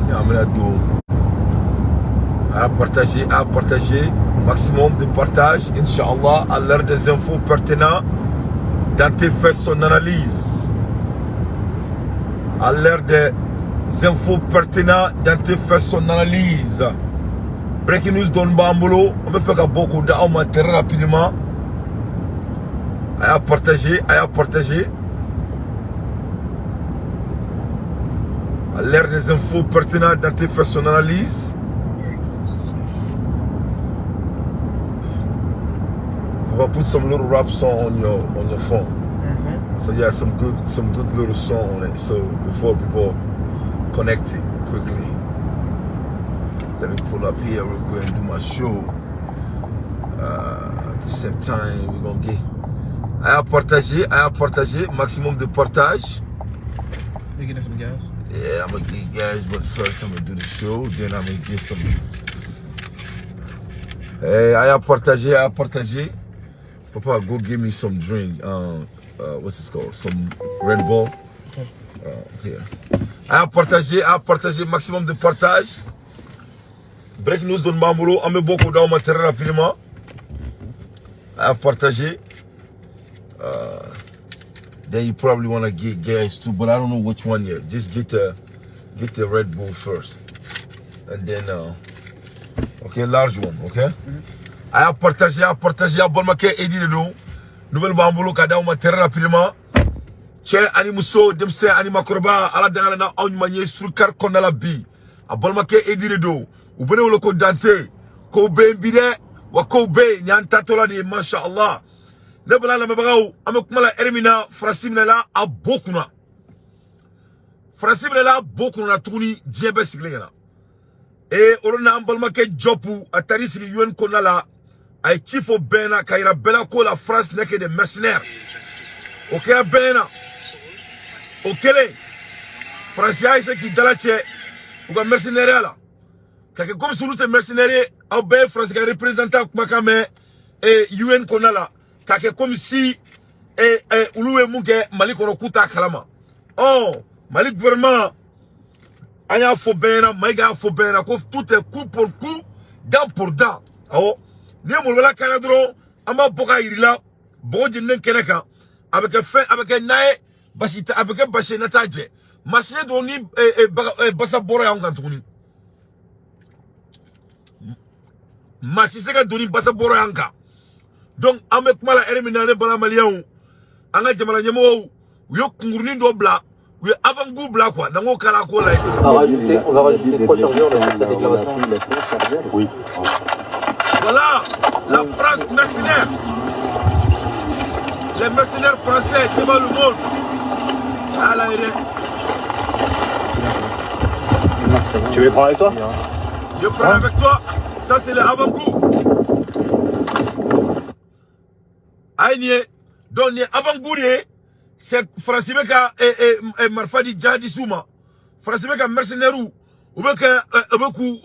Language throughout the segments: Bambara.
An bɛna don. A partager, a partager, maximum de partage, Inch'Allah, à l'heure des infos pertinentes, Dante fait son analyse. À l'heure des infos pertinentes, Dante fait son analyse. Breaking news dɔɔni b'an bolo, an bɛ fɛ ka bɔ k'o di aw ma très rapidement. A y'a partager, a y'a partager. À l'heure des infos pertinentes, Dante fait son analyse. On va put some little rap song on your phone. So yeah, some good little song on it. So before people connect it quickly. Let me pull up here real quick and do my show. At the same time, we're gonna get. A y'a partager, a y'a partager, maximum de partage. You getting some gas? Yeah, I'm gonna get gas, but first I'm gonna do the show, then I'm gonna get some. Hey, a y'a partager, a y'a partager. Papa, go give me some drink. What's this called? Some Red Bull. Here. A y'a partager, a y'a partager, maximum de partage. Break news dɔɔni b'an bolo, an bɛ bɔ k'o d'aw ma très rapidement. A y'a partager. Then you probably wanna get gas too, but I don't know which one yet. Just get the Red Bull first, and then okay, large one, okay. A y'a partager, a y'a partager, a balimakɛ Edi de don. Nouvelle b'an bolo ka d'aw ma très rapidement. Cɛ ani muso, denmisɛn ani makɔrɔba, Ala dangana na aw ɲuman ye surukari kɔnɔna la bi. A balimakɛ Edi de don. U bɛ ne wele ko Dante. Kow bɛ yen bi dɛ, wa kow bɛ yen, nin y'an taatɔla de ye, masha Allah. Ne bala lamɛnbagaw, an bɛ kuma la ɛri min na, Faransi minɛla a bo kunna. Faransi minɛla a bo kunna tuguni, diɲɛ bɛɛ sigilen ɲɛna. Ee, o de n'an balimakɛ Jɔpu, a taar'i sigi UN kɔnɔna la, a ye ci fɔ bɛɛ ɲɛna k'a yira bɛɛ la ko la France n'est que des mercenaires. O kɛra bɛɛ ɲɛna. O kɛlen, Faransi y'a essayer k'i dalacɛ u ka mercenaire la. Ka kɛ comme si olu tɛ mercenaire ye, aw bɛɛ ye Faransi ka représentant kumakan mɛn UN kɔnɔna la. K'a kɛ comme si olu ye mun kɛ Mali kɔnɔ k'u t'a kalama. Ɔ, Mali gouvernement, an y'a fɔ bɛɛ ɲɛna, Mayiga y'a fɔ bɛɛ ɲɛna ko tout est coup pour coup, dent pour dent. Awɔ, n'i ye molobala k'an na dɔrɔn, an b'a bɔ k'a yir'i la bɔgɔ jeninen kɛnɛ kan. A bɛ kɛ fɛn, a bɛ kɛ na ye, basi tɛ, a bɛ kɛ basi ye na t'a jɛ. Maa si tɛ don ni basa bɔra y'anw kan tuguni. Maa si se ka don ni basa bɔra y'an kan. Donc an bɛ kuma la ɛri min na, ne bala maliyɛnw, an ka jamana ɲɛmɔgɔw, u ye kunkurunin dɔ bila, u ye avant-goût bila quoi, n'an k'o k'ala ko la. On va rajouter trois chargeurs là, sur cette déclaration. Oui. Voilà la France mercenaire. Les mercenaires français devant le monde. Ah là, il est. Tu veux les prendre avec toi? Je prends avec toi. Ça, c'est le avant-goût. Aïe, donc, ni avant-goût, c'est Français ka marifa di djihadistes ma. Français ka mercenaires ou bien que k'u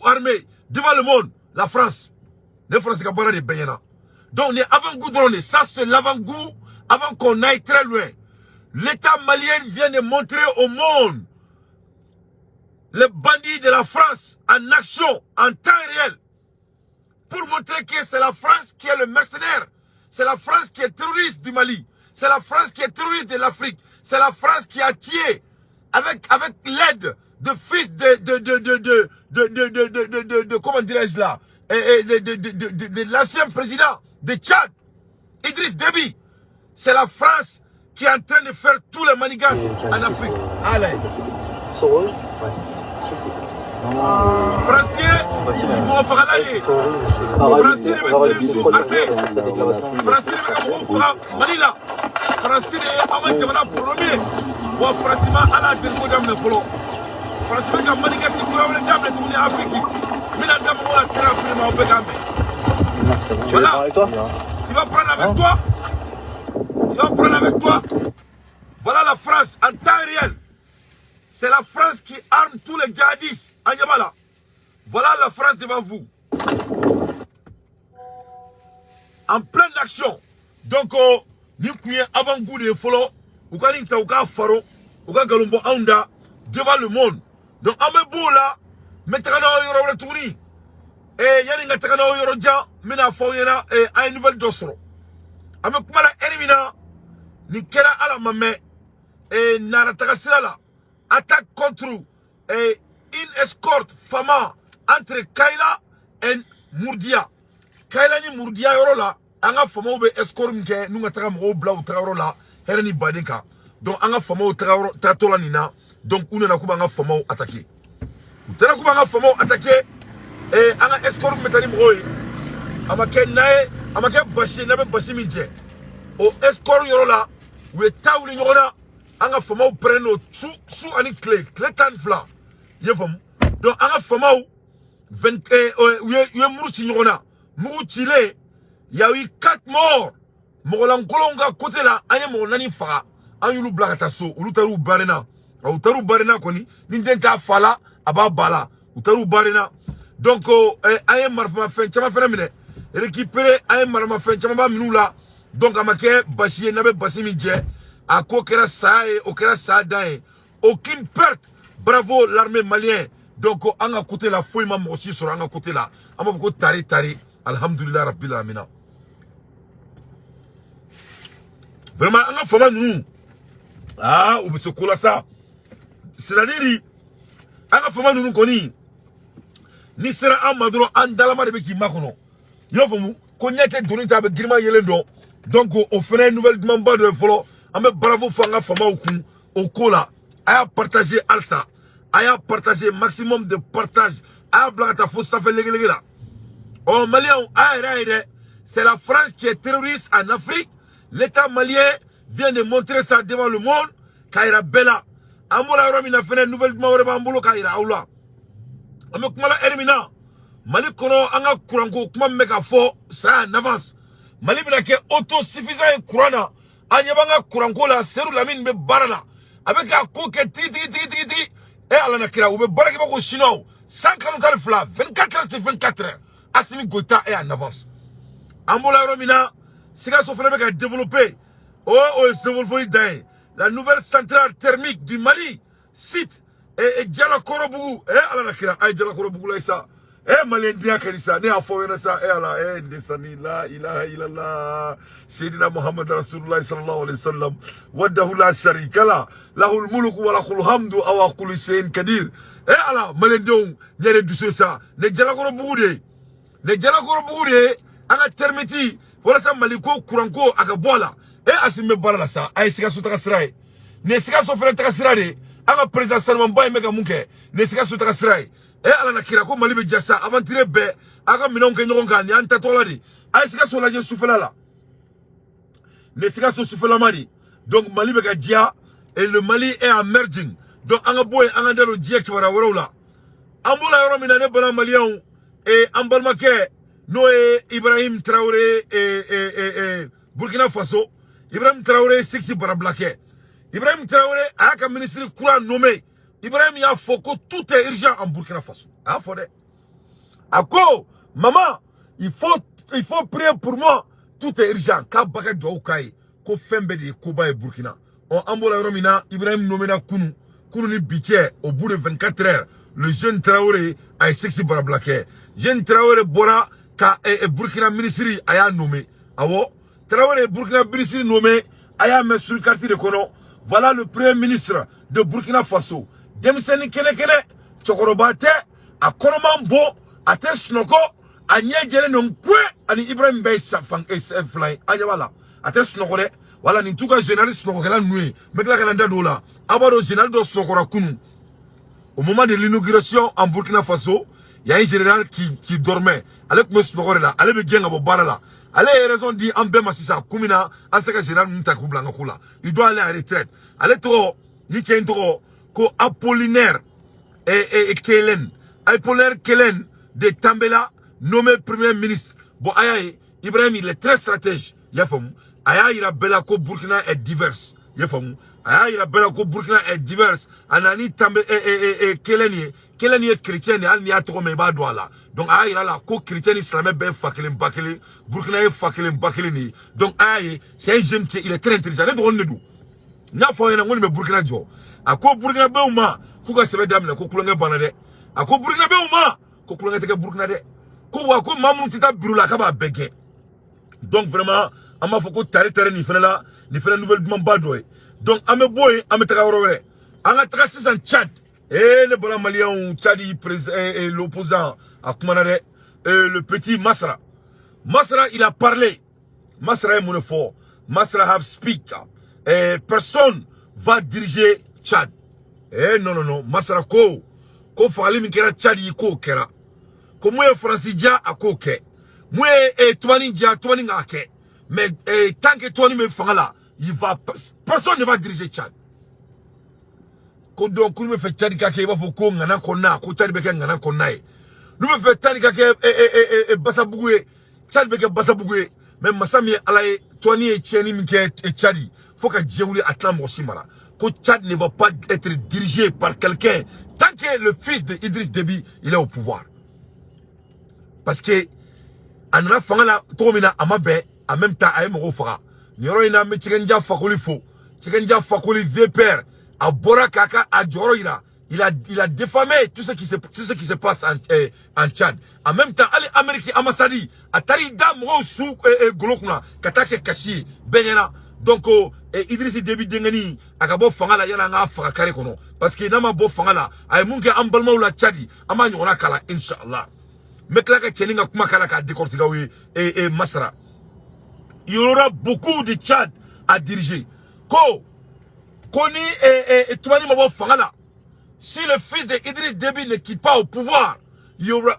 armée devant le monde. La France. Les Français ka baara de bɛɛ ɲɛna. Donc, ni avant-goût dɔrɔn de, ça c'est l'avant-goût avant qu'on aille très loin. L'État malien vient de montrer au monde les bandits de la France en action, en temps réel, pour montrer que c'est la France qui est le mercenaire. C'est la France qui est terroriste du Mali. C'est la France qui est terroriste de l'Afrique. C'est la France qui a tué avec l'aide de fils de comment dirais-je là, et de l'ancien président de Tchad, Idriss Déby. C'est la France qui est en train de faire tous les manigances en Afrique. Allez. Français, mɔgɔ fagala de ye. Faransi de bɛ terroriste armé. Faransi de bɛ ka mɔgɔw faga Mali la. Faransi de ye an ka jamana premier ye. Wa Faransi ma ala deliko daminɛ fɔlɔ. Faransi bɛ ka manifeste kura wɛrɛ daminɛ tuguni Afiriki. N bɛna da mɔgɔw la très rapidement, aw bɛɛ k'a mɛn. Tu veux les prendre avec toi? Tu vas prendre avec toi. Tu vas prendre avec toi. Voilà la France en temps réel. C'est la France qui arme tous les djihadistes. Anyamala. Voilà la France devant vous. En pleine action. Donc, ni kun ye avant-goût de ye fɔlɔ, u ka nin ta u k'a faro, u ka nkalon bɔ anw da devant le monde. Donc an bɛ b'o la, n bɛ taga n'aw yɔrɔ wɛrɛ tuguni. Yanni n ka taga n'aw yɔrɔ jan, n bɛna fɔ aw ɲɛna, an ye nouvelle dɔ sɔrɔ. An bɛ kuma la heure min na, nin kɛra ala ma mɛn. Nara taga sira la, attaque contre une escorte FAMA entre Kayila et Mourdiah. Kayila ni Mourdiah yɔrɔ la, an ka famaw bɛ escorte min kɛ n'u ka taga mɔgɔw bila u taga yɔrɔ la hɛrɛ ni baden kan. Donc an ka famaw taga yɔrɔ tagatɔ la nin na, donc u nana k'u b'an ka famaw attaquer. U taara k'u b'an ka famaw attaquer. An ka escorte min bɛ taa ni mɔgɔw ye, a ma kɛ na ye, a ma kɛ basi ye, n'a bɛ basi min jɛ o escorte yɔrɔ la, u ye taa wuli ɲɔgɔn na. An ka famaw pɛrɛnnen don su su ani tile, tile 12, i ye faamu. Donc an ka famaw 20, u ye muru ci ɲɔgɔn na. Mugu cilen, il y a eu quatre morts. Mɔgɔlankolonw ka côté la, an ye mɔgɔ naani faga, an y'olu bila ka taa so. Olu taar'u barena, u taar'u barena kɔni. Ni den t'a fa la, a b'a ba la. U taar'u barena. Donc an ye marifamafɛn caman fɛnɛ minɛ, récupéré. An ye maramafɛn caman ba minɛ u la. Donc a ma kɛ basi ye, n'a bɛ basi min jɛ. A ko kɛra saya ye, o kɛra saya dan ye. Aucune perte, bravo l'armée malienne. Donc an ka côté la, foyi ma mɔgɔ si sɔrɔ an ka côté la. An b'a fɔ ko tari tari, alhamdulilah rabbil alamina. Vraiment, an ka fama ninnu, aa, u bɛ se ko la sa. C'est à dire, an ka fama ninnu kɔni, ni sera an ma dɔrɔn, an dalama de bɛ k'i makɔnɔ. I y'a faamu ko ɲɛ tɛ doni ta, a bɛ girinma yelen dɔn. Donc o fana ye nouvelle dumanba dɔ ye fɔlɔ. An bɛ bravo fɔ an ka famaw kun o ko la. A y'a partager halisa, a y'a partager, maximum de partage. A y'a bila ka taa fo sanfɛ legelege la. Ɔ Maliyɛnw, a yɛrɛ ye dɛ, c'est la France qui est terroriste en Afrique. L'État malien vient de montrer ça devant le monde, k'a yira bɛɛ la. An bɔra yɔrɔ min na fɛnɛ, nouvelle duman wɛrɛ b'an bolo k'a yira aw la. An bɛ kuma la heure min na, Mali kɔnɔ, an ka kuranko kuma min bɛ ka fɔ, ça en avance. Mali bɛna kɛ autosuffisant ye courant na. An ɲɛ b'an ka kuranko la, Seydou Lamine bɛ baara la, a bɛ k'a ko kɛ tigi tigi tigi tigi tigi. E Ala na kira, u bɛ baara kɛ b'a ko chinois san kalo 12, 24 heures sur 24 heures. Assimi Goïta est en avance. An bɔra yɔrɔ min na, Sikaso fana bɛ ka développer. O ye développer dan ye. La nouvelle centrale thermique du Mali site et Jalakɔrɔbugu. E Ala na kira, a ye Jalakɔrɔbugu la sa. E maliyɛn denya ka di sa, ne y'a fɔ aw ɲɛna sa. E Ala, e n desani la ilaha illallah seydina Muhammad rasulullah sallallahu alaihi wasallam wahdahu la sharika la lahul mulku wa lahul hamdu awa kulli shay'in kadir. E Ala, maliyɛn denw ɲɛ de dusu sa. Ne Jalakɔrɔbugu de, ne Jalakɔrɔbugu de, an ka thermique walasa Mali ko kuranko a ka bɔ a la. E Asimi bɛ baara la sa. A ye Sikaso taga sira ye, nin ye Sikaso fɛnɛ taga sira de ye. An ka président sanumanba in bɛ ka mun kɛ? Nin ye Sikaso taga sira ye. E Ala na kira, ko Mali bɛ ja sa. Aventure bɛɛ a ka minɛnw kɛ ɲɔgɔn kan, nin y'an tatɔla de. A ye Sikaso lajɛ sufɛla la, nin ye Sikaso sufɛlama de. Donc Mali bɛ ka diya et le Mali est en emerging. Donc an ka bɔ yen, an ka da don diɲɛ kibaruya wɛrɛw la. An bɔra yɔrɔ min na, ne bana maliyɛnw, an balimakɛ n'o ye Ibrahim Traoré, Burkina Faso, Ibrahim Traoré six barabila kɛ. Ibrahim Traoré a y'a ka ministre kura nommé. Ibrahim y'a fɔ ko tout est urgent en Burkina Faso. A y'a fɔ dɛ, a ko maman, il faut prier pour moi, tout est urgent. K'a ba ka duwawu k'a ye ko fɛn bɛɛ de ye koba ye Burkina. Ɔ, an bɔra yɔrɔ min na, Ibrahim nommé na kunu kunu ni bi cɛ, au bout de 24 heures, le jeune Traoré a ye six barabila kɛ. Jeune Traoré bɔra ka Burkina ministre a y'a nommé. Awɔ, Traoré ye Burkina ministre nommé. A y'a mɛn sur carte de kɔnɔ. Voilà le premier ministre de Burkina Faso. Denmisɛnnin kɛnɛ kɛnɛ, cɛkɔrɔba tɛ, a kɔnɔman bon, a tɛ sunɔgɔ, a ɲɛ jɛlen don kuɛ. Ani Ibrahim bɛɛ ye fan fila ye. A ɲɛ b'a la, a tɛ sunɔgɔ dɛ. Wala nin t'u ka général sunɔgɔkɛla ninnu ye. N bɛ tila ka na n da don o la. Aw b'a dɔn, général dɔ sunɔgɔra kunun au moment de l'inauguration en Burkina Faso. Il y a un général qui dormait. Ale tun bɛ sunɔgɔ de la. Ale bɛ gɛn ka bɔ baara la. Ale ye raison di an bɛɛ ma sisan kun min na an se ka général ninnu ta k'u bila an ka ko la. Il doit aller en retraite. Ale tɔgɔ, ni cɛ in tɔgɔ ko Apollinaire et Kelen. Apollinaire Kelen de Tambela, nommé premier ministre. Bon, a y'a ye, Ibrahim, il est très stratège. I y'a faamu, a y'a yira bɛɛ la ko Burkina est diverse. I y'a faamu, a y'a yira bɛɛ la ko Burkina est diverse. A nana ni Tambe Kelen ye. Kelen ye chrétien de, hali n'i y'a tɔgɔ mɛn, i b'a dɔn a la. Donc a y'a yira la ko chrétien ni silamɛ bɛɛ ye fa kelen ba kelen. Burkina ye fa kelen ba kelen de ye. Donc a y'a ye, c'est un jeune, il est très intelligent. Ne dɔgɔnin de don. N y'a fɔ aw ɲɛna n ko nin bɛ Burkina jɔ. A ko Burkinabɛw ma K'u ka sɛbɛn daminɛ ko kulonkɛ banna dɛ. A ko Burkinabɛw ma ko kulonkɛ tɛ kɛ Burkina dɛ. Ko wa ko maa minnu tɛ taa bureau la, k'a b'a bɛɛ gɛn. Donc vraiment, an b'a fɔ ko tari tari nin fɛnɛ la, nin fɛnɛ nouvelle dumanba dɔ ye. Donc an bɛ bɔ yen, an bɛ taga yɔrɔ wɛrɛ. An ka taga sisan Tchad. Eh, ne bɔra Maliyɛnw, Tchad président, l'opposant a kumana dɛ. Le petit Masra. Masra, il a parlé. Masra ye mun de fɔ? Masra have speak. Personne va diriger Tchad. Eh non, non, non. Masra ko ko fagali min kɛra Tchad yi, k'o kɛra. Ko mun ye Faransi diya, a k'o kɛ. Mun ye Tumani diya, Tumani k'a kɛ. Mais tant que Tumani bɛ fanga la, il va personne ne va diriger Tchad. Ko donc k'olu bɛ fɛ Tchad ka kɛ i b'a fɔ ko ŋana kɔnɔna, ko Tchad bɛ kɛ ŋana kɔnɔna ye. N'u bɛ fɛ Tchad ka kɛ Basabugu ye, Tchad bɛ kɛ Basabugu ye. Mais masa min ye Ala ye, Tumani ye tiɲɛni min kɛ Tchad, fo ka diɲɛ wuli, a tɛna mɔgɔ si mara. Ko Tchad ne va pas être dirigé par quelqu'un tant que le fils de Idriss Déby, il est au pouvoir. Parce que a nana fanga la cogo min na, a ma bɛn. En même temps, a ye mɔgɔw faga. Nin yɔrɔ in na, an bɛ Tikenja Fakoli fo. Tikenja Fakoli VPR, a bɔra k'a ka a jɔyɔrɔ yira. Il a diffamé tout ce qui se passe en Tchad. En même temps, hali Amérique ambassade, a taara i da mɔgɔw su golo kunna ka taa kɛ kasi ye bɛɛ ɲɛna. Donc Idriss Déby denkɛni, a ka bɔ fanga la yanni an k'a faga carré kɔnɔ, parce que n'a ma bɔ fanga la, a ye mun kɛ an balimaw la Tchad, an b'a ɲɔgɔnna k'a la, inshallah. N bɛ tila ka cɛnin ka kuma k'a la k'a décortiquer aw ye. Masra, il y aura beaucoup de Tchad à diriger. Ko ko ni Tumani ma bɔ fanga la, si le fils de Idriss Déby ne quitte pas au pouvoir, il y aura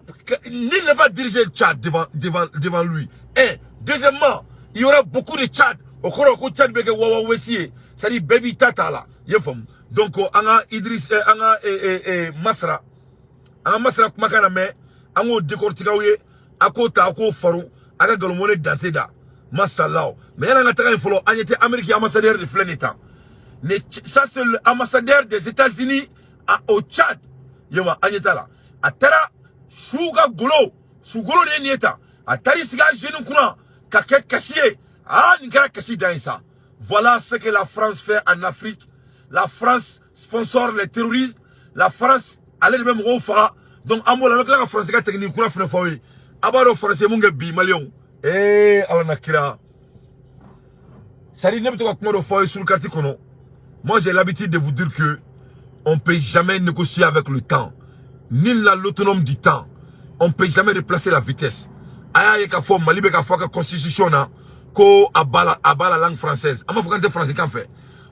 nul ne va diriger le Tchad devant lui. Un, deuxièmement, il y aura beaucoup de Tchad. O kɔrɔ ko Tchad bɛ kɛ wawa wesi ye, c'est à dire bɛɛ b'i ta ta la. I ye faamu? Donc an ka Idriss, an ka Masra, an ka Masra kumakan na mɛn, an k'o décortiquer aw ye. A k'o ta, a k'o faro, a ka nkalonmɔnɛ dante da masalaw. Mais yanni an ka taga yen fɔlɔ, an ɲɛ tɛ Amérique ambassadeur de filɛ nin tan. Ça, c'est l'ambassadeur des États-Unis au Tchad. Yema, an ɲɛ t'a la, a taara su ka golo, sugolo de ye nin ye tan. A taara i sigi a jeune kunna ka kɛ kasi ye. Ah, nin kɛra kasi dan ye sa. Voilà ce que la France fait en Afrique. La France sponsor les terroristes. La France, ale de bɛ mɔgɔw faga. Donc an b'o la, an bɛ tila ka Faransi ka technique kura fɛnɛ fɔ aw ye. A b'a dɔn Faransi ye mun kɛ bi Maliyɛnw? Ee Ala na kira, c'est à dire ne bɛ to ka kuma dɔ fɔ aw ye sur carte kɔnɔ. Moi, j'ai l'habitude de vous dire que on peut jamais négocier avec le temps. Nul n'a l'autonome du temps. On peut jamais replacer la vitesse. A y'a ye k'a fɔ Mali bɛ k'a fɔ a ka constitution na ko a b'a la langue française. An b'a fɔ k'an tɛ faransi kan fɛ.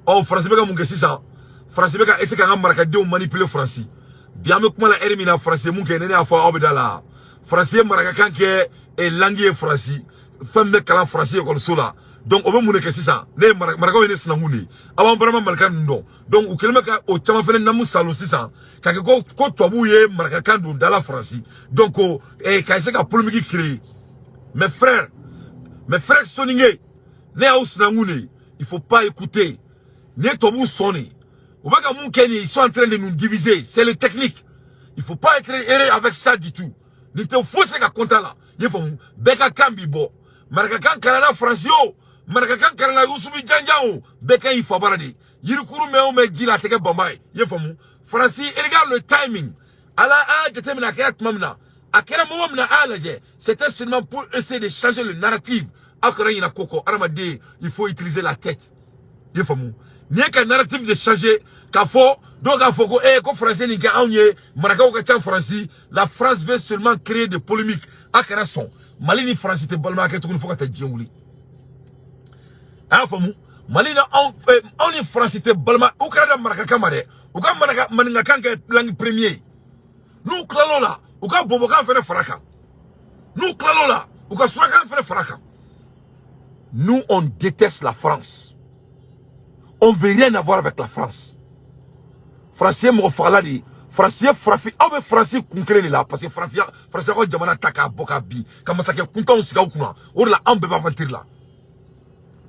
Ɔ, Faransi bɛ ka mun kɛ sisan? Faransi bɛ ka essayer k'an ka marakadenw manipuler. Faransi bi, an bɛ kuma la heure min na, Faransi ye mun kɛ? Ne y'a fɔ aw bɛ da la. Faransi ye marakakan kɛ langue ye. Faransi fɛn bɛ kalan Faransi ekɔliso la. Donc o bɛ mun de kɛ sisan? Ne ye marakaw ye, ne sinankun de ye, aw b'an barama maraka ninnu dɔn. Donc u kɛlen bɛ ka o caman fɛnɛ namu salo sisan k'a kɛ ko tubabuw ye marakakan don da la Faransi. Donc ka essayer ka polémique créer. Mes frères, mes frères soninké, ne y'aw sinankun de ye, il faut pas écouter. Nin ye tubabuw sɔn de u bɛ ka mun kɛ nin ye. Ils sont en train de nous diviser, c'est le technique. Il faut pas être heureux avec ça du tout. Nin tɛ fosi ka compte la. I ye faamu? Bɛɛ ka kan b'i bɔ. Marakakan kalanna Faransi o, marakakan kalanna Yusufu Janjan o, bɛɛ ka ɲi fabara de. Yirikuru mɛn o mɛn ji la, a tɛ kɛ banba ye. I ye faamu? Faransi, regarde le timing. Ala a y'a jateminɛ, a kɛra tuma min na, a kɛra moment min na, a y'a lajɛ, c'était seulement pour essayer de changer le narrative. Aw kana ɲinɛ ko kɔ, hadamaden, il faut utiliser la tête. I ye faamu? Nin ye ka narrative de changer k'a fɔ dɔw k'a fɔ ko ko Faransi nin kɛ anw ye, marakaw ka ca Faransi. La France veut seulement créer des polémiques. A kana sɔn. Mali ni Faransi tɛ balimaya kɛ tuguni fo ka taa diɲɛ wuli. A y'a faamu? Mali ni anw, anw ni Faransi tɛ balima. U kana da marakakan ma dɛ. U ka maraka maninkakan kɛ langue premier. N'u tilal'o la, u ka bɔbɔkan fɛnɛ fara kan. N'u tilal'o la, u ka surakan fɛnɛ fara kan. Nous, on déteste la France. On veut rien avoir avec la France. Faransi ye mɔgɔ fagala de ye. Faransi ye farafin, aw bɛ Faransi kun kelen de la, parce que farafinya, Faransi ka jamana ta k'a bɔ k'a bin ka masakɛ kuntanw sigi aw kunna, o de la anw bɛɛ bɛ aventure la.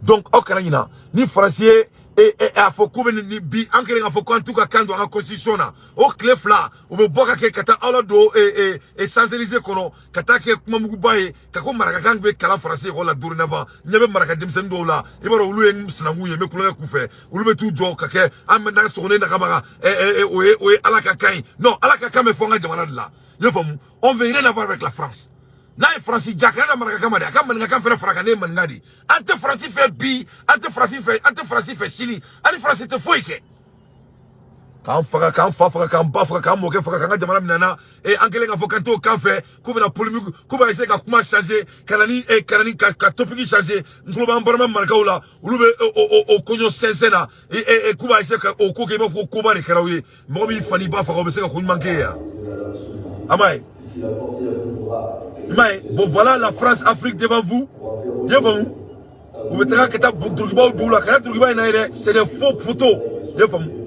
Donc aw kana ɲina ni Faransi ye. A fɔ k'u bɛ nin bi, an kɛlen k'a fɔ k'an t'u ka kan don an ka constitution na, o tile 2, u bɛ bɔ ka kɛ ka taa aw la don Champs-Élysées kɔnɔ, ka taa kɛ kumamuguba ye, ka ko marakakan bɛ kalan faransi ekɔli la dorénavant. Ɲɛ bɛ maraka denmisɛnnin dɔw la, i b'a dɔn olu ye sinankun ye, n bɛ kulonkɛ k'u fɛ. Olu bɛ t'u jɔ ka kɛ an bɛ n'a sɔgɔlen nagamaga, o ye Ala ka kan ye. Non, Ala ka kan bɛ fɔ an ka jamana de la, i y'a faamu? On veut rien avoir avec la France. N'a ye Faransi ja, kana da marakakan ma dɛ, a ka maninkakan fɛnɛ fara kan. Ne ye maninka de ye. An tɛ Faransi fɛ bi, an tɛ farafin fɛ, an tɛ Faransi fɛ sini. An ni Faransi tɛ foyi kɛ. K'an faga, k'an fa faga, k'an ba faga, k'an mɔkɛ faga, k'an ka jamana minɛ na. An kɛlen k'a fɔ k'an t'o kan fɛ, k'u bɛna polémique, k'u b'a essayer ka kuma changer, ka na ni ka na ni ka topic changer. N tulo b'an balima marakaw la, olu bɛ o kɔɲɔ sɛnsɛn na, k'u b'a essayer ka o ko kɛ i b'a fɔ ko koba de kɛra u ye. Mɔgɔ min fa n'i ba faga, o bɛ se ka ko ɲuman k'e ye yan? A m'a ye, i m'a ye. Bon, voilà la France Afrique devant vous, i y'a faamu? U bɛ taga ka taa dulokibaw don u la. Kana dulokiba in na ye dɛ, c'est des faux photos, i y'a faamu?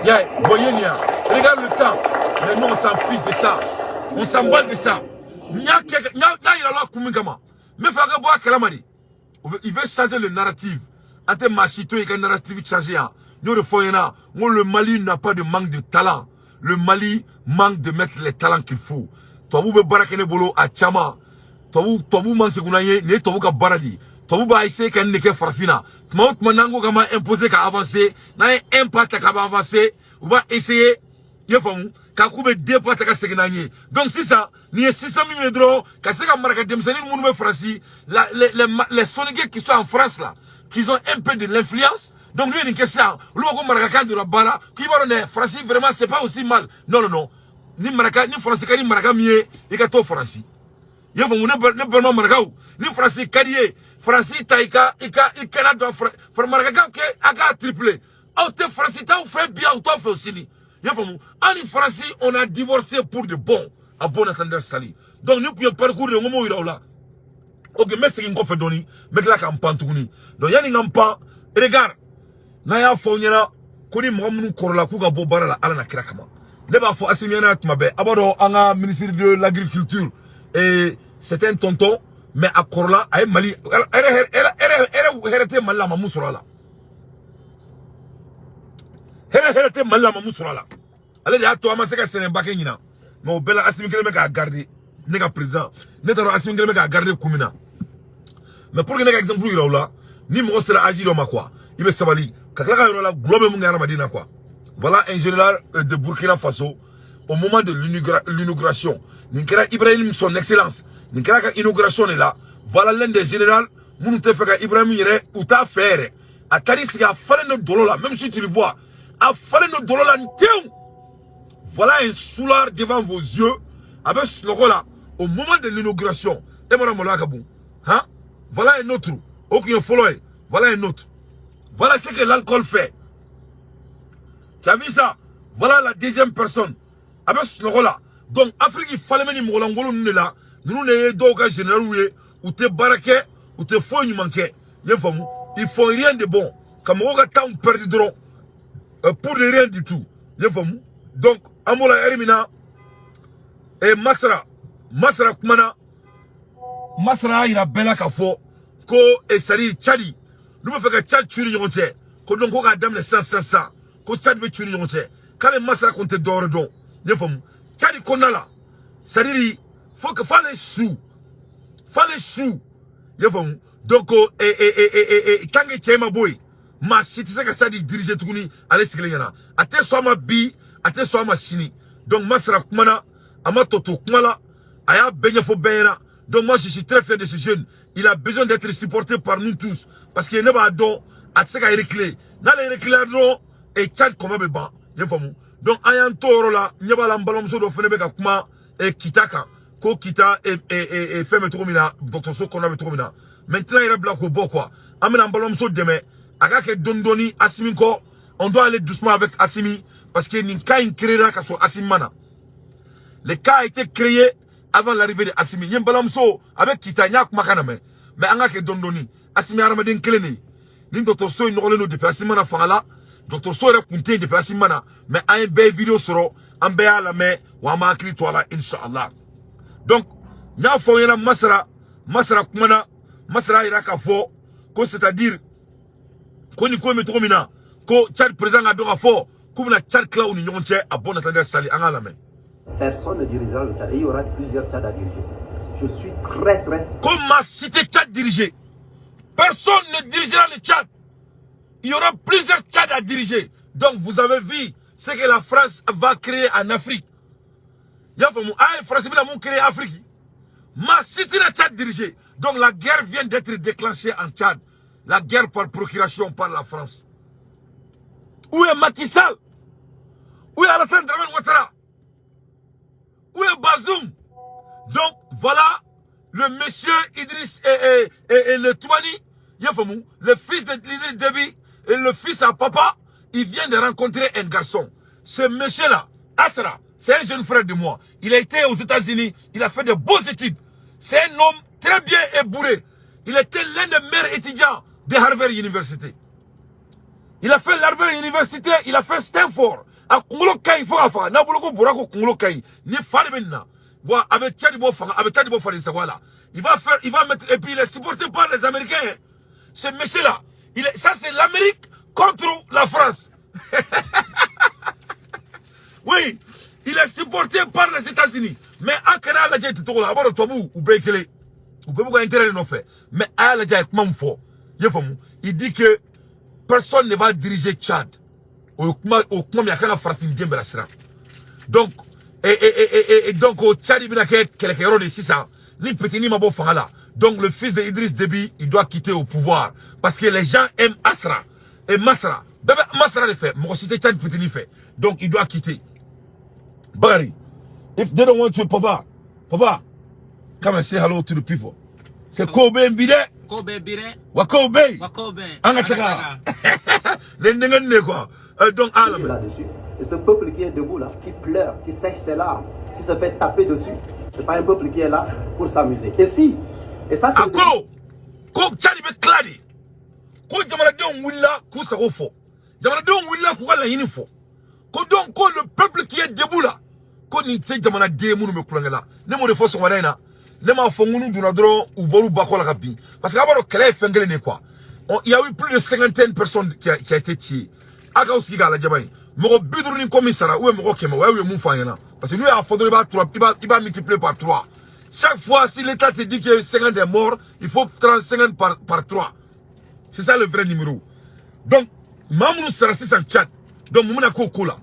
Yeah, voyez bien. Regarde le temps. Mais nous, on s'en fiche de ça. On s'emballe de ça. Nya yira la kun min kama. N bɛ fɛ a ka bɔ a kalama de. Il veut changer le narratif. An tɛ maa si to yen ka narratif changer yan. N y'o de fɔ ɲɛna. N ko le Mali n'a pas de manque de talent. Le Mali manque de mettre les talents qu'il faut. Tubabu bɛ baara kɛ ne bolo a caman. Tubabu man kɛ kunna ye, nin ye tubabu ka baara de ye. Tubabu b'a essayer ka nin de kɛ farafin na. Tuma o tuma n'an ko k'an b'a imposer ka avancer, n'an ye un pas ta k'a b'a avancer, u b'a essayer, i y'a faamu, k'a k'u bɛ deux pas ta ka segin n'an ye. Donc sisan, nin ye système min ye dɔrɔn, ka se ka maraka denmisɛnnin minnu bɛ Faransi, la, les Soninké qui sont en France là, qui ont un peu de l'influence. Donc lui ye nin kɛ sisan, olu b'a ko marakakan donna ba la, k'i b'a dɔn dɛ, Faransi vraiment, c'est pas aussi mal. Non, non, non. Ni maraka, ni Faransi ka di maraka min ye, i ka t'o Faransi. I y'a faamu? Ne balima marakaw, ni Faransi ka di ye, Faransi ta, i ka i kana dɔn marakakan kɛ a k'a triplé. Aw tɛ Faransi t'aw fɛ bi, aw t'aw fɛ sini, i y'a faamu? An ni Faransi, on a divorcé pour de bon. À bon entendeur, salut. Donc ni kun ye parcours de ye, n ko m'o yira aw la. Ok, n bɛ segin kɔfɛ dɔɔni, n bɛ tila ka n pan tuguni. Donc yanni n ka n pan, regarde, n'a y'a fɔ aw ɲɛna ko ni mɔgɔ minnu kɔrɔla k'u ka bɔ baara la, Ala na kira kama, ne b'a fɔ Asimi ɲɛna tuma bɛɛ. A b'a dɔn an ka ministre de l'Agriculture, et c'est un tonton, mais a kɔrɔla, a ye Mali hɛrɛ hɛrɛ hɛrɛ hɛrɛ hɛrɛ tɛ Mali la, a ma mun sɔrɔ a la. Hɛrɛ hɛrɛ tɛ Mali la, a ma mun sɔrɔ a la. Ale de y'a to an ma se ka sɛnɛba kɛ ɲinan. Mais o bɛɛ la, Asimi kelen bɛ k'a garder. Ne ka président, ne t'a dɔn Asimi kelen bɛ k'a garder kun min na. Mais pour que ne ka exemple yira u la, ni mɔgɔ sera âge dɔ ma quoi, i bɛ sabali ka tila ka yɔrɔ la gulɔ bɛ mun kɛ hadamaden na quoi. Voilà un général de Burkina Faso au moment de l'inauguration. Nin kɛra Ibrahim, son excellence, nin kɛra ka inauguration de la. Voilà l'un des généraux minnu tɛ fɛ ka Ibrahim yɛrɛ, u t'a fɛ yɛrɛ. A taar'i sigi, a falen don dɔlɔ la. Même si tu le vois, a falen don dɔlɔ la n tewu. Voilà un soulard devant vos yeux, a bɛ sunɔgɔ la au moment de l'inauguration. E m'a dɔn maloya ka bon hein? Voilà un autre, o tun ye fɔlɔ ye. Voilà un autre, voilà ce que l'alcool fait. Tu as vu ça? Voilà la deuxième personne, a bɛ sunɔgɔ la. Donc Afrique falen bɛ ni mɔgɔlankolon ninnu de la. Ninnu de ye dɔw ka généraux ye. U tɛ baara kɛ, u tɛ foyi ɲuman kɛ, i y'a faamu? Ils font rien de bon, ka mɔgɔw ka temps perdre dɔrɔn, pour de rien du tout, i y'a faamu? Donc an b'o la heure min na, Masara kumana. Masara y'a yira bɛɛ la k'a fɔ ko c'est à dire Tchad, n'u bɛ fɛ ka Tchad cu ni ɲɔgɔn cɛ, ko donc ko k'a daminɛ sisan sisan sisan, ko Tchad bɛ cu ni ɲɔgɔn cɛ. K'ale Masara kun tɛ dɔwɛrɛ dɔn, i y'a faamu? Tchad kɔnɔna la, c'est à dire faut que f'ale su, i y'a faamu? Donc tant que cɛ ma bɔ yen, maa si tɛ se ka Tchad diriger tuguni. Ale sigilen ɲɛna, a tɛ sɔn a ma bi, a tɛ sɔn a ma sini. Donc Masara kumana, a ma tɔ to kuma la, a y'a bɛɛ ɲɛfɔ bɛɛ ɲɛna. Donc moi, je suis très fier de ce jeune. Il a besoin d'être supporté par nous tous, parce que ne b'a dɔn a tɛ se ka reculer. N'ale reculer dɔrɔn, Tchad kɔmɔ bɛ ban, i y'a faamu? Donc an y'an to o yɔrɔ la. Ɲɛ b'a la, n balimamuso dɔ fana bɛ ka kuma Kita kan, ko Kita fɛn bɛ cogo min na, dɔgɔtɔrɔso kɔnɔna bɛ cogo min na. Maintenant yɛrɛ bila k'o bɔ quoi. An bɛna an balimamuso dɛmɛ a ka kɛ dɔɔni dɔɔni Asimi kɔ. On doit aller doucement avec Asimi, parce que nin cas in créera ka sɔrɔ Asimi ma na. Le cas a été créé avant l'arrivée de Asimi. N ye n balimamuso, a bɛ Kita, n y'a kumakan lamɛn. Mais an ka kɛ dɔɔni dɔɔni. Asimi hadamaden kelen de ye. Nin dɔgɔtɔrɔso in nɔgɔlen don depuis Asimi ma na fanga la. Dɔgɔtɔrɔso yɛrɛ kun tɛ yen depuis Asimi ma na. Mais an ye bɛɛ ye vidéo sɔrɔ, an bɛɛ y'a lamɛn, wa an b'an hakili to a la, inshallah. Donc n y'a fɔ aw ɲɛna, Masara kumana. Masara y'a yira k'a fɔ ko, c'est à dire Ko nin ko in bɛ cogo min na, ko Tchad président ka dɔn ka fɔ k'u bɛna Tchad tila u ni ɲɔgɔn cɛ. A bon entendeur salut, an k'a lamɛn. Personne ne dirigera le Tchad. Et il y aura plusieurs Tchad à diriger. Je suis très, très. Ko maa si tɛ Tchad diriger. Personne ne dirigera le Tchad. Il y aura plusieurs Tchad à diriger. Donc vous avez vu ce que la France va créer en Afrique. I y'a faamu, ah, France bɛna mun créer Afrique? Maa si tɛna Tchad diriger. Donc la guerre vient d'être déclenchée en Tchad. La guerre par procuration par la France. Où est Macky Sall? Où est Alassane Dramane Ouattara? Où est Bazoum? Donc voilà le monsieur Idriss et le Toumani, le fils de l'Idriss Déby et le fils à papa, il vient de rencontrer un garçon. Ce monsieur-là, Asra, c'est un jeune frère de moi. Il a été aux États-Unis, il a fait de beaux études. C'est un homme très bien ébourré. Il était l'un des meilleurs étudiants de Harvard University. Il a fait l'Harvard University, il a fait Stanford. A kunkolo ka ɲi fo k'a faga n'a bolo ko bɔra ko kunkolo ka ɲi ni fa de bɛ nin na wa a bɛ Tchad bɔ fanga, a bɛ Tchad bɔ faden sago la. Il va faire, il va mettre, et puis il est supporté par les Américains, hein. Ce monsieur là, il est, ça c'est l'Amérique contre la France. Oui, il est supporté par les États-Unis, mais a kana lajɛ ten cogo la, a b'a dɔn tubabuw u bɛɛ ye kelen, u bɛɛ b'u ka intérêt de nɔfɛ. Mais a y'a lajɛ a ye kuma min fɔ, i y'a faamu, il dit que personne ne va diriger Tchad. O kuma, o kuma min a kan ka farafin den bɛɛ lasiran. Donc et donc au Tchad, il bɛna kɛ kɛlɛkɛyɔrɔ de sisan ni petit ma bɔ fanga la. Donc le fils de Idriss Déby, il doit quitter au pouvoir parce que les gens aiment Asra et Masra. Bɛɛ bɛ Masra de fɛ, mɔgɔ si tɛ Tchad petit fɛ. Donc il doit quitter. Bakary, if they don't want you, papa, papa, come and say hello to the people. C'est Kobe bi dɛ. Kobe bi dɛ. Wa Kobe. Wa Kobe. An ka taga ne denkɛ ne quoi. Donc a lamɛn. Là-dessus. Et ce peuple qui est debout là, qui pleure, qui sèche ses larmes, qui se fait taper dessus, c'est pas un peuple qui est là pour s'amuser. Et si, et ça c'est. A ko ko Tchad bɛ tila de, ko jamanadenw wulila k'u sago fɔ, jamanadenw wulila k'u ka laɲini fɔ, ko donc ko le peuple qui est debout là, ko nin tɛ jamanaden minnu bɛ kulonkɛ la. Ne m'o de fɔ sɔgɔmada in na, ne m'a fɔ ŋunu donna dɔrɔn u bɔr'u ba kɔ la ka bin, parce que a b'a dɔn kɛlɛ ye fɛn kelen de ye quoi. Il y a eu plus de cinquantaine de personnes qui a été tuées. A k'aw sigi k'a lajɛ ba ye, mɔgɔ 50 ni kɔ min sara ou bien mɔgɔ 100, o y'u ye mun fɔ an ɲɛna? Parce que n'u y'a fɔ dɔrɔn, i b'a trois, i b'a multiplier par trois. Chaque fois, si l'État te dit que 50 est mort, il faut 30, 50 par 3. C'est ça le vrai numéro. Donc maa minnu sara sisan Tchad, donc mun bɛna k'o ko la?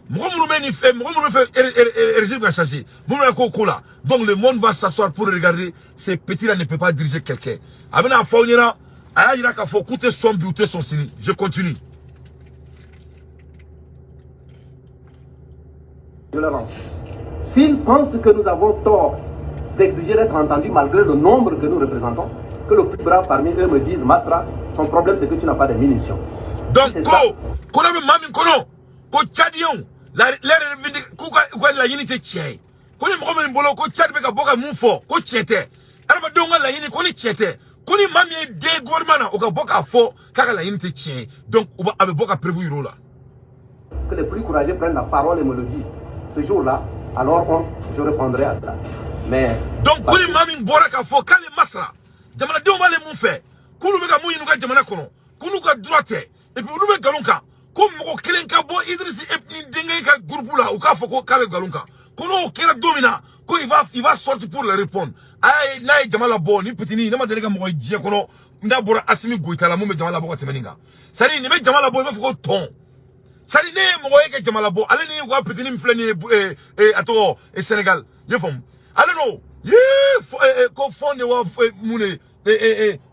Mɔgɔ minnu bɛ nin fɛ, mɔgɔ minnu bɛ fɛ régime ka changer, mun bɛna k'o ko la? Donc le monde va s'asseoir pour regarder. Ces petits là ne peuvent pas diriger quelqu'un. A bɛna fɔ aw ɲɛna, a y'a yira k'a fɔ k'u tɛ sɔn bi, u tɛ sɔn sini. Je continue. Je leur lance. S'ils pensent que nous avons tort d'exiger d'être entendus malgré le nombre que nous représentons, que le plus brave parmi eux me dise: Masra, ton problème, c'est que tu n'as pas de munitions. Donc C'est ça. Ko ko n'a bɛ maa min kɔnɔ ko Tchadiens la leur revendic k'u ka u ka laɲini tɛ tiɲɛ ye, ko ni mɔgɔ min bolo ko Tchad bɛ ka bɔ ka mun fɔ ko tiɲɛ tɛ, adamadenw ka laɲini ko ni tiɲɛ tɛ, ko ni maa min ye den gouvernement na, o ka bɔ k'a fɔ k'a ka laɲini tɛ tiɲɛ ye, donc u b'a a bɛ bɔ ka preuve yir'o la. Que les plus courageux prennent la parole et me le disent. Ce jour-là, alors je répondrai à cela. Mais Donc ko ni maa min bɔra k'a fɔ k'ale Masra, jamanadenw b'ale mun fɛ, k'olu bɛ ka mun ɲini u ka jamana kɔnɔ, k'olu ka droit tɛ, et puis olu bɛ nkalon kan, ko mɔgɔ kelen ka bɔ Idriss ni denkɛ ka groupe la, u k'a fɔ ko k'a bɛ nkalon kan, ko n'o kɛra don min na, ko il va sortir pour le répondre. A y'a ye n'a ye jama labɔ ni petini, ne ma deli ka mɔgɔ ye diɲɛ kɔnɔ n'a bɔra Assimi Goïta la mun bɛ jama labɔ ka tɛmɛ nin kan. C'est à dire nin bɛ jama labɔ i b'a fɔ ko tɔn. C'est à dire ne ye mɔgɔ ye ka jama labɔ, ale ni u ka petini min filɛ nin ye, a tɔgɔ Sénégal, i y'a faamu, ale n'o yee ko fɔn de wa mun de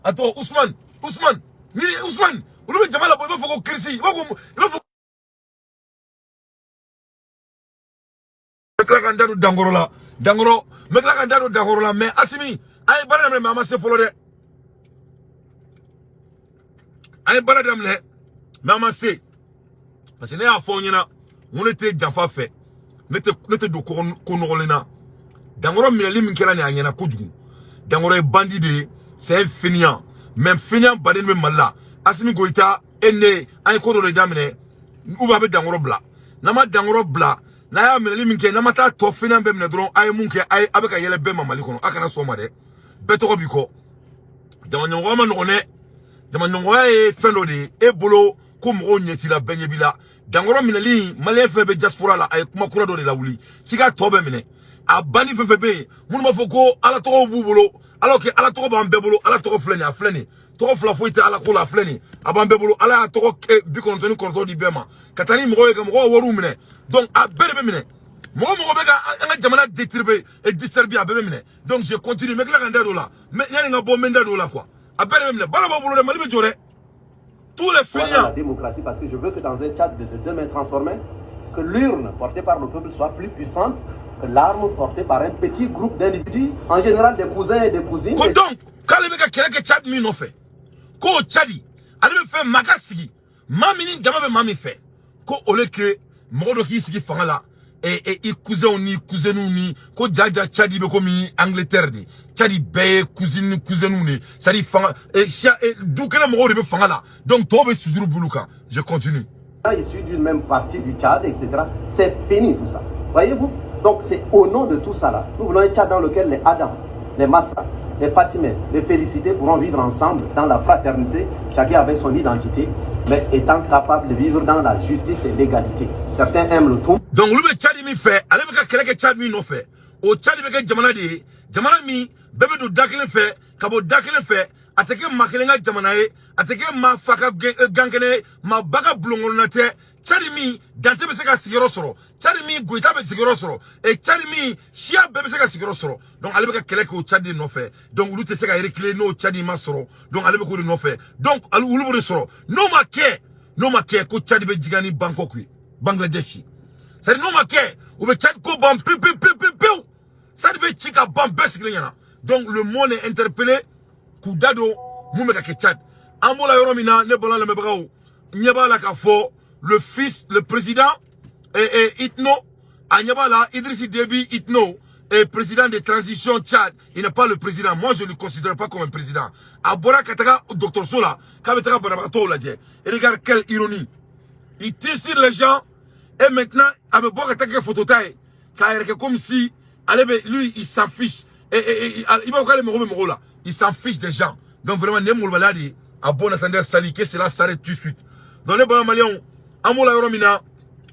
a tɔgɔ Ousmane, Ousmane ni Ousmane, olu bɛ jama labɔ i b'a fɔ ko kirisi, i b'a fɔ n bɛ tila ka n da don Dankɔrɔ la, Dankɔrɔ, n bɛ tila ka n da don Dankɔrɔ la. Mais Assimi, an ye baara daminɛ, mais an ma se fɔlɔ dɛ. An ye baara daminɛ, mais an ma se, parce que ne y'a fɔ aw ɲɛna n ko ne tɛ janfa fɛ, ne tɛ don ko nɔgɔlen na. Dankɔrɔ minɛli min kɛra nin, a ɲɛna kojugu. Dankɔrɔ ye bandit de ye, c'est un fainéant, mais fainéant baden bɛ Mali la. Assimi Goïta e ne, an ye ko dɔ de daminɛ, ou bien a bɛ Dankɔrɔ bila, n'an ma Dankɔrɔ bila, n'a y'a minɛli min kɛ, n'an ma taa tɔ fainéant bɛɛ minɛ dɔrɔn, a ye mun kɛ, a ye a bɛ ka yɛlɛ bɛɛ ma Mali kɔnɔ. A kana sɔn o ma dɛ, bɛɛ tɔgɔ b'i kɔ. Jama ɲɛmɔgɔ ma nɔgɔn dɛ. Jamaɲɔgɔnya ye fɛn dɔ de ye e bolo ko mɔgɔw ɲɛ t'i la, bɛɛ ɲɛ b'i la. Dankɔrɔ minɛli, malien fɛn bɛ diaspora la, a ye kuma kura dɔ de lawuli k'i ka tɔ bɛɛ minɛ. A bandi fɛn fɛn bɛ yen, minnu b'a fɔ ko Ala tɔgɔw b'u bolo, alors que Ala tɔgɔ b'an bɛɛ bolo. Ala tɔgɔ filɛ nin ye, a filɛ nin ye, tɔgɔ fila foyi tɛ Ala ko la. A filɛ nin ye, a b'an bɛɛ bolo. Ala y'a tɔgɔ kɛ 99 di bɛɛ ma ka taa ni mɔgɔw ye ka mɔgɔw wariw minɛ. Donc a bɛɛ de bɛ minɛ. Mɔgɔ mɔgɔ bɛ ka an ka jamana déturper et disturber, a bɛɛ bɛ minɛ. Donc je continue, n bɛ tila ka n da don o la, mais yanni n ka bɔ, n bɛ n da don o la quoi. A bɛɛ de bɛ minɛ. Baara b'aw bolo dɛ, Mali bɛ jɔ dɛ, tous les dans la fainéants. démocratie, parce que je veux que dans un Tchad de demain transformé, que l'urne portée par le peuple soit plus puissante que l'arme portée par un petit groupe d'individus, en général des cousins et des cousines. Ko donc k'ale bɛ ka kɛlɛ kɛ Tchad min nɔfɛ, k'o Tchad, ale bɛ fɛ maa ka sigi, maa min ni jama bɛ maa min fɛ, ko au lieu que mɔgɔ dɔ k'i sigi fanga la e i cousinw ni cousinw ni ko jaja. Tchad bɛ komi Angleterre de. Tchad bɛɛ ye cousine ni cousinw de, c'est à dire fanga siya du kelen mɔgɔw de bɛ fanga la. Donc tɔw bɛ suturu bulu kan. Je continue. Issus d'une même partie du Tchad, etc. C'est fini tout ça. Voyez-vous? Donc c'est au nom de tout ça là. Nous voulons un Tchad dans lequel les Adam, les Massa, les Fatimé, les Félicités pourront vivre ensemble dans la fraternité, chacun avec son identité, mais étant capable de vivre dans la justice et l'égalité. Certains aiment le tout. Donc olu bɛ Tchad min fɛ, ale bɛ ka kɛlɛ kɛ Tchad min nɔfɛ, o Tchad bɛ kɛ jamana de ye, jamana min bɛɛ bɛ don da kelen fɛ ka bɔ da kelen fɛ. A tɛ kɛ maa kelen ka jamana ye, a tɛ kɛ maa fa ka gankɛnɛ ye, maa ba ka bulon kɔnɔna tɛ. Tchad min Dante bɛ se ka sigiyɔrɔ sɔrɔ, Tchad min Goyita bɛ sigiyɔrɔ sɔrɔ, Tchad min siya bɛɛ bɛ se ka sigiyɔrɔ sɔrɔ. Donc ale bɛ ka kɛlɛ kɛ o Tchad de nɔfɛ. Donc olu tɛ se ka reculer n'o Tchad ma sɔrɔ. Donc ale bɛ k'o de nɔfɛ. Donc olu b'o de sɔrɔ. N'o ma kɛ, ko Tchad bɛ jigiya ni Bangkok ye, Bangladesh. C'est à dire n'o ma kɛ, u bɛ Tchad ko ban pewu pewu pewu pewu pewu. Tchad bɛ ci ka ban bɛɛ sigilen ɲɛna. Donc le monde est interpellé k'u da don mun bɛ ka kɛ Tchad. An b'o la yɔrɔ min na, ne balima lamɛnbagaw, ɲɛ b'a la k'a fɔ le fils, le président et Itno, a ɲɛ b'a la, Idriss Déby Itno est président de transition Tchad. Il n'est pas le président, moi je ne le considère pas comme un président. A bɔra ka taga dɔgɔtɔrɔso la k'a bɛ taga banabagatɔw lajɛ. Et regarde quelle ironie, il tire sur les gens et maintenant a bɛ bɔ ka taa kɛ photo ta ye k'a yɛrɛ kɛ comme si ale bɛ, lui, il s'en fiche et i b'a fɔ k'ale mago bɛ mɔgɔw la. Il s'en fiche des gens. Donc vraiment, nin ye molobaliya de ye. À bon entendeur, salut, que cela s'arrête tout de suite. Donc ne balima maliyɛnw, an b'o la yɔrɔ min na,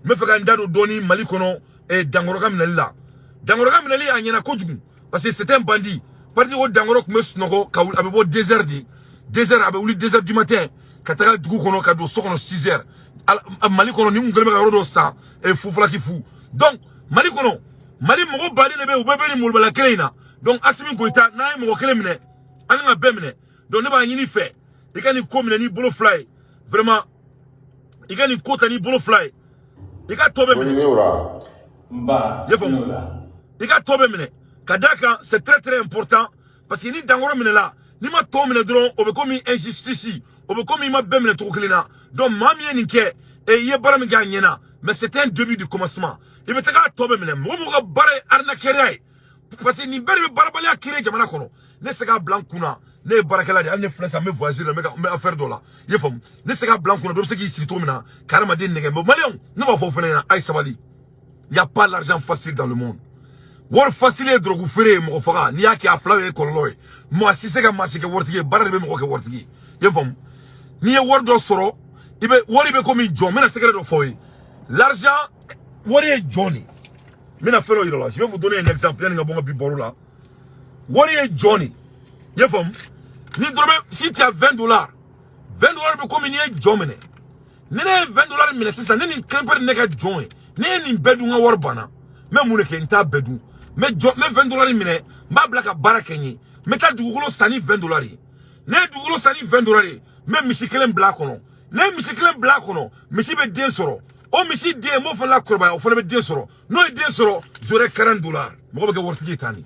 n bɛ fɛ ka n da don dɔɔni Mali kɔnɔ Dankɔrɔ ka minɛli la. Dankɔrɔ ka minɛli, a ɲɛna kojugu parce que c'était un bandit. Parti ko Dankɔrɔ tun bɛ sunɔgɔ ka wuli, a bɛ bɔ 2 heures de, 2 heures, a bɛ wuli 2 heures du matin ka taga dugu kɔnɔ ka don so kɔnɔ 6 heures. Mali kɔnɔ, ni kun kɛlen bɛ ka yɔrɔ dɔ san fufalaki fu. Donc Mali kɔnɔ, Mali mɔgɔ baden de bɛ yen, u bɛɛ bɛ nin molobaliya kelen in na. Donc Asimi Goyita, n'an ye mɔgɔ kelen minɛ, an kan ka bɛɛ minɛ. Donc ne b'a ɲini fɛ, i ka nin ko minɛ n'i bolo fila ye. Vraiment, i ka nin ko ta n'i bolo fila ye, i ka tɔ bɛɛ minɛ. Nba. I y'a faamu, i ka tɔ bɛɛ minɛ ka d'a kan c'est très très important, parce que ni Dankɔrɔ minɛla, n'i ma tɔ minɛ dɔrɔn, o bɛ komi injustice, o bɛ komi i ma bɛɛ minɛ cogo kelen na. Donc maa min ye nin kɛ e, i ye baara min kɛ, a ɲɛna, mais c'était un début du commencement. I bɛ taga a tɔ bɛɛ minɛ. Mɔgɔ mɔgɔ ka baara ye arnaqueria ye, parce que nin bɛɛ de bɛ baarabaliya créer jamana kɔnɔ. Ne se k'a bila n kunna, ne ye baarakɛla de ye. Hali ne filɛ sisan, n bɛ voyage la, n bɛ ka n bɛ affaire dɔ la, i ye faamu. Ne se k'a bila n kunna dɔ bɛ se k'i sigi cogo min na ka hadamaden nɛgɛ. Mais maliyɛnw, ne b'a fɔ o fana ɲɛna, a ye sabali. Il y a pas l'argent facile dans le monde. Wari facile ye drogue feere ye, mɔgɔ faga. N'i y'a kɛ, a fila ye kɔlɔlɔ ye. Maa si se ka maa si kɛ waritigi ye, baara de bɛ mɔgɔ kɛ waritigi ye. I ye faamu, n'i ye wari dɔ sɔrɔ, i bɛ wari bɛ komi jɔn. N bɛna secret dɔ fɔ aw ye. L'argent, wari ye jɔn de. N bɛna fɛn dɔ yira la, je vais vous donner un exemple yanni n ka bɔ n ka bi baro la. Wari ye jɔn de, i ye faamu. Ni dɔrɔmɛ, si tu as 20 dollars, 20 dollars bɛ komi n'i ye jɔn minɛ. Ni ne ye 20 dollars minɛ sisan, ne nin kelen pe ne ka jɔn ye, ne ye nin bɛɛ dun, n ka wari banna. N bɛ mun de kɛ? N t'a bɛɛ dun. N bɛ jɔn, n bɛ 20 dollars minɛ, n b'a bila ka baara kɛ n ye. N bɛ taa dugukolo san ni 20 dollars ye. Ne ye dugukolo san ni 20 dollars ye, n bɛ misi kelen bila a kɔnɔ. Ne ye misi kelen bila a kɔnɔ, misi bɛ den sɔrɔ. O misi den, n b'o fana lakɔrɔbaya, o fana bɛ den sɔrɔ. N'o ye den sɔrɔ, j'aurai 40 dollars. Mɔgɔ bɛ kɛ waritigi ye tan de.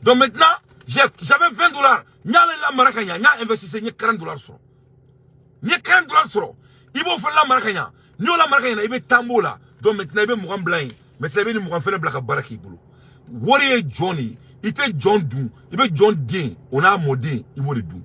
Donc maintenant, j'avais 20 dollars, n y'ale lamara ka ɲa, n y'a investissé, n ye 40 dollars sɔrɔ. N ye 40 dollars sɔrɔ, i b'o fana lamara ka ɲa. N'i y'o lamara ka ɲa, i bɛ tan b'o la. Donc maintenant, i bɛ 20 bila yen. Maintenant, i bɛ nin 20 fana bila ka baara k'i bolo. Wari ye jɔn de ye. I tɛ jɔn dun, i bɛ jɔn den, o n'a mɔden, i b'o de dun.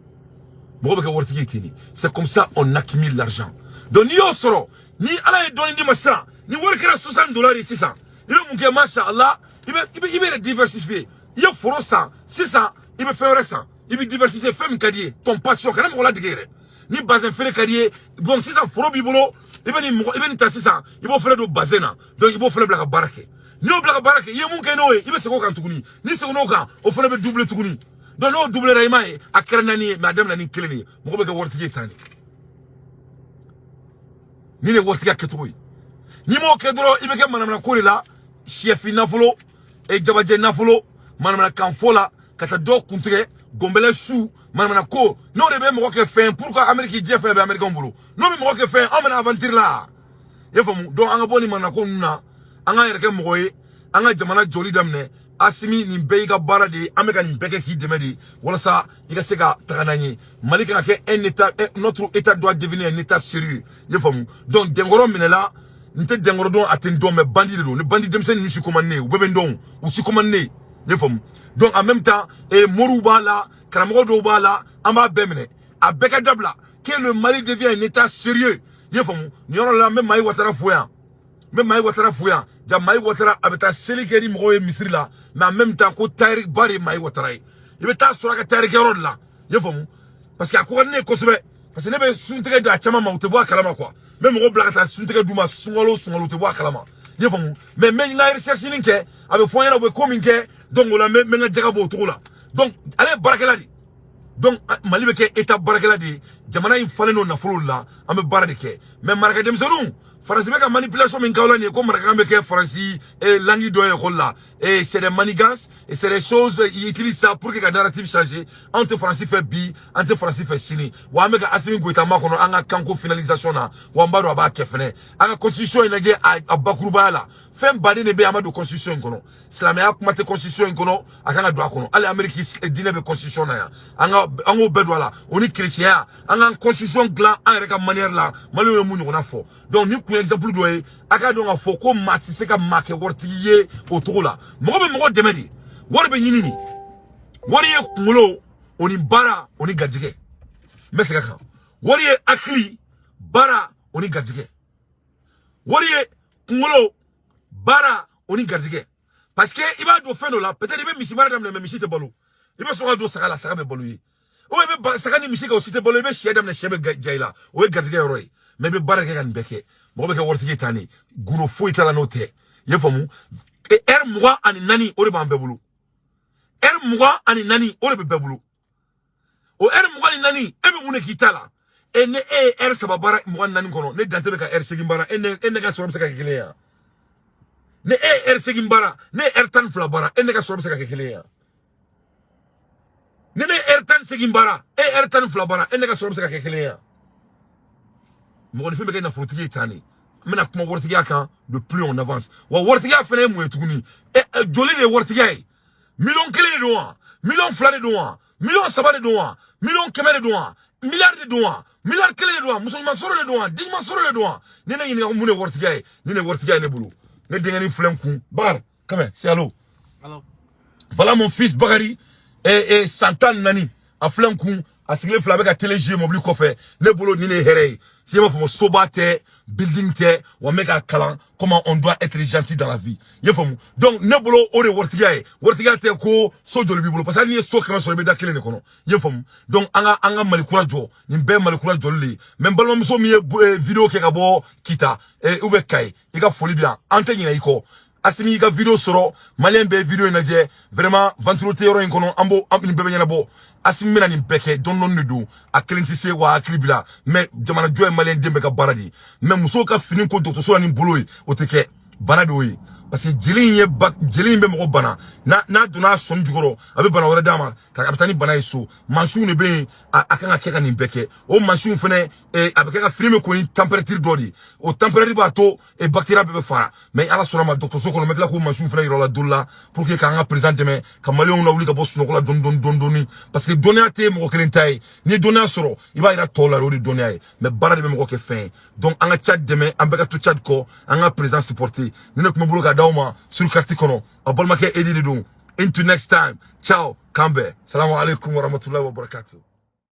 Mɔgɔ bɛ kɛ waritigi ye ten de. C'est comme ça on accumule l'argent. Donc n'i y'o sɔrɔ, ni Ala ye dɔɔni d'i ma sisan, ni wari kɛra 60 dollars ye sisan, i bɛ mun kɛ? Masha Allah, i bɛ yɛrɛ diversifier. I ye foro san sisan, i bɛ fɛn wɛrɛ san, i bɛ diversifier. Fɛn min ka di ye, ton passion, kana mɔgɔ ladege yɛrɛ. Ni bazin feere ka di ye, bon, sisan foro b'i bolo, i bɛ nin mɔgɔ, i bɛ nin ta sisan, i b'o fɛnɛ don bazin na. Donc i b'o fɛnɛ bila ka baara kɛ. N'i y'o bila ka baara kɛ, i ye mun kɛ n'o ye, i bɛ segin o kan tuguni. N'i seginna o kan, o fɛnɛ bɛ doubler tuguni. Donc n'o doubler la, i m'a ye, a kɛra naani ye, mais a daminɛ ni kelen de ye. Mɔgɔ bɛ kɛ waritigi ye tan de. Ni de ye waritigiya kɛcogo ye. N'i m'o kɛ dɔrɔn, i bɛ kɛ manamana ko de la, sɛfin nafolo e, jabajɛ nafolo, manamanakan fɔ la, ka taa dɔw kuntigɛ gɔnbɛlɛ su, manamana ko. N'o de bɛ mɔgɔ kɛ fɛn, pour que Amérique, diɲɛ fɛn bɛ Américain bolo, n'o bɛ mɔgɔ kɛ fɛn, anw bɛna aventure la. I y'a faamu? Donc an ka bɔ nin manamana ko ninnu na, an k'an yɛrɛ kɛ mɔgɔ ye, an ka jamana jɔli daminɛ. Asimi, nin bɛɛ y'i ka baara de ye. An bɛ ka nin bɛɛ kɛ k'i dɛmɛ de, walasa i ka se ka taga n'an ye. Mali kan ka kɛ un état, notre état doit devenir un état sérieux. I y'a faamu? Donc Dɛnkɔrɔ minɛla. N tɛ Dɛnkɔrɔ dɔn, a tɛ n dɔn, mais bandit de don. Ni bandit denmisɛnnin ninnu si ko man di ne ye, u bɛɛ bɛ n dɔn, u si ko man di ne ye. I y'a faamu? Donc en même temps, moriw b'a la, karamɔgɔ dɔw b'a la, an b'a bɛɛ minɛ, a bɛɛ ka dabila, que le Mali devient un état sérieux. I y'a faamu? Nin yɔrɔ la, n bɛ Mayi Watara fo yan, n bɛ Mayi Watara fo yan. Ja Mayi Watara, a bɛ taa seli kɛ ni mɔgɔw ye misiri la, mais en même temps ko tayɛri ba de ye Mayi Watara ye. I bɛ taa sɔrɔ a ka tayɛri kɛyɔrɔ de la. I y'a faamu? Parce que a ko ka di ne ye kosɛbɛ, parce que ne bɛ suntigɛ di a caman ma, u tɛ bɔ a kalama quoi. N bɛ mɔgɔw bila ka taa suntigɛ d'u ma sunkalo o sunkalo, u tɛ bɔ a kalama. I y'a faamu? Mais n bɛ n ka recherche nin kɛ, a bɛ fɔ n ɲɛna u bɛ ko min kɛ. Donc o la, n bɛ n ka jaga bɔ o cogo la. Donc ale ye baarakɛla de ye. Donc Mali bɛ kɛ état baarakɛla de ye. Jamana in falen don nafolo la, an bɛ baara de kɛ. Mais maraka denmisɛnninw, Faransi bɛ ka manipulation min k'aw la nin ye, ko marakakan bɛ kɛ Faransi langue dɔ ye école la, et c'est des manigances et c'est des choses, ils utilisent ça pour que ka narrative changer. Anw tɛ Faransi fɛ bi, an tɛ Faransi fɛ sini. Wa an bɛ ka Asimi Goyita makɔnɔ an ka kanko finalisation na. Wa an b'a dɔn a b'a kɛ fɛnɛ. An ka constitution in lajɛ a bakurubaya la. Fɛn baden de bɛ yen, an ma don constitution in kɔnɔ. Silamɛya kuma tɛ constitution in kɔnɔ, a kan ka don a kɔnɔ. Hali Amérique diinɛ bɛ constitution na yan, an ka an k'o bɛɛ don a la, o ni chrétien. An k'an constitution dilan an yɛrɛ ka manière la. Maliyɛnw ye mun ɲɔgɔnna fɔ? Donc ni kun ye exemple dɔ ye. A k'a dɔn k'a fɔ ko maa tɛ se ka maa kɛ waritigi ye o cogo la. Mɔgɔ bɛ mɔgɔ dɛmɛ de, wari bɛ ɲini de. Wari ye kunkolo, o ni baara, o ni garijɛgɛ. N bɛ segin a kan: wari ye hakili, baara, o ni garijɛgɛ. Wari ye kunkolo, baara, o ni garijɛgɛ. Parce que i b'a don fɛn dɔ la, peut-être i bɛ misi mara daminɛ, mais misi tɛ balo. I bɛ sɔn ka don saga la, saga bɛ balo i ye. Ou i bɛ saga ni misi kɛ, o si tɛ balo. I bɛ sɛ daminɛ, sɛ bɛ ja i la, o ye garijɛgɛ yɔrɔ ye. Mais i bɛ baara kɛ ka nin bɛɛ kɛ, mɔgɔ bɛ kɛ waritigi ye tan de. Gundo foyi t'a la n'o tɛ. I y'a faamu? Heure 24, o de b'an bɛɛ bolo. Heure 24, o de bɛ bɛɛ bolo. O heure 24, e bɛ mun de k'i ta la? E ne e ye heure 3 baara 24 kɔnɔ, ne dante bɛ ka heure 8 baara. E ne ka sɔrɔ bɛ se ka kɛ kelen ye wa? Ne e ye heure 8 baara, ne ye heure 12 baara, e ne ka sɔrɔ bɛ se ka kɛ kelen ye wa? Ne ye heure 18 baara, e ye heure 12 baara, e ne ka sɔrɔ bɛ se ka kɛ kelen ye wa? Mɔgɔninfin bɛ kɛ nafolotigi ye tan de. N bɛna kuma waritigiya kan de plus on avance. Wa waritigiya fana ye mun ye tuguni? E joli de ye waritigiya ye? Miliyɔn 1 de don wa? Miliyɔn 2 de don wa? Miliyɔn 3 de don wa? Miliyɔn 100 de don wa? Miliyari de don wa? Miliyari 1 de don wa? Muso ɲuman sɔrɔ de don wa? Den ɲuman sɔrɔ de don wa? Ni ne ɲininka ko mun de ye waritigiya ye, ni ne ye waritigiya ye ne bolo, ne denkɛnin filɛ n kun, Bakari, come c'est allo. Allo. Voilà mon fils Bakari, et san 14, a filɛ n kun, a sigilen filɛ, a bɛ ka télé jouer mobili kɔfɛ. Ne bolo, nin de ye hɛrɛ ye. Si b'a fɔ soba tɛ, building tɛ, wa n bɛ ka kalan comment on doit être gentil dans la vie. I y'a faamu? Donc ne bolo, o de ye waritigiya ye. Waritigiya tɛ ko so joli b'i bolo, parce que hali n'i ye so 100 sɔrɔ, i bɛ da kelen de kɔnɔ. I y'a faamu? Donc an ka Mali kura jɔ, nin bɛɛ ye Mali kura jɔli de ye. Mais n balimamuso min ye vidéo kɛ ka bɔ Kita ou bien Kayi, i ka foli bɛ yan, an tɛ ɲinɛ i kɔ. Asimi, y'i ka vidéo sɔrɔ, maliyɛn bɛɛ ye vidéo in lajɛ. Vraiment, ventilo tɛ yɔrɔ in kɔnɔ, an b'o an nin bɛɛ bɛ ɲɛnabɔ. Asimi bɛna nin bɛɛ kɛ dɔɔni dɔɔni de don, a kelen tɛ se, wa hakili b'i la. Mais jamana jɔ ye maliyɛn den bɛɛ ka baara de ye. Mais musow ka fini ko dɔgɔtɔrɔso la ni bolo ye, o tɛ kɛ bana de y'o ye, parce que jeli in ye ba, jeli in bɛ mɔgɔ bana. N'a donna a sɔnni jukɔrɔ, a bɛ bana wɛrɛ d'a ma, ka a bɛ taa ni bana ye so. Mansinw de bɛ yen, a kan ka kɛ ka nin bɛɛ kɛ. O mansinw fɛnɛ, a bɛ kɛ ka fini bɛ ko ni température dɔ de ye. O température b'a to bactérie bɛɛ bɛ fara. Mais ala sɔnna ma, dɔgɔtɔrɔso kɔnɔ, n bɛ tila k'o mansinw fɛnɛ yɔrɔ la don la, pour que k'an ka président dɛmɛ ka maliyɛnw lawuli ka bɔ sunɔgɔ la dɔɔni dɔɔni dɔɔni dɔɔni. Parce que dɔnniya tɛ mɔgɔ kelen ta ye. N'i ye dɔnniya sɔrɔ, i b'a yira tɔw la, o de ye dɔnniya ye. Mais baara de bɛ mɔgɔ kɛ fɛn ye. Donc an ka Tchad dɛmɛ, an bɛɛ ka to Tchad kɔ, an ka président supporter. Ni ne tun bɛ bolo ka d'aw ma sur carte kɔnɔ, aw balimakɛ Edi de don. Until next time, ciao, k'an bɛn. Salamu alaikum warahmatullahi wabarakatuh.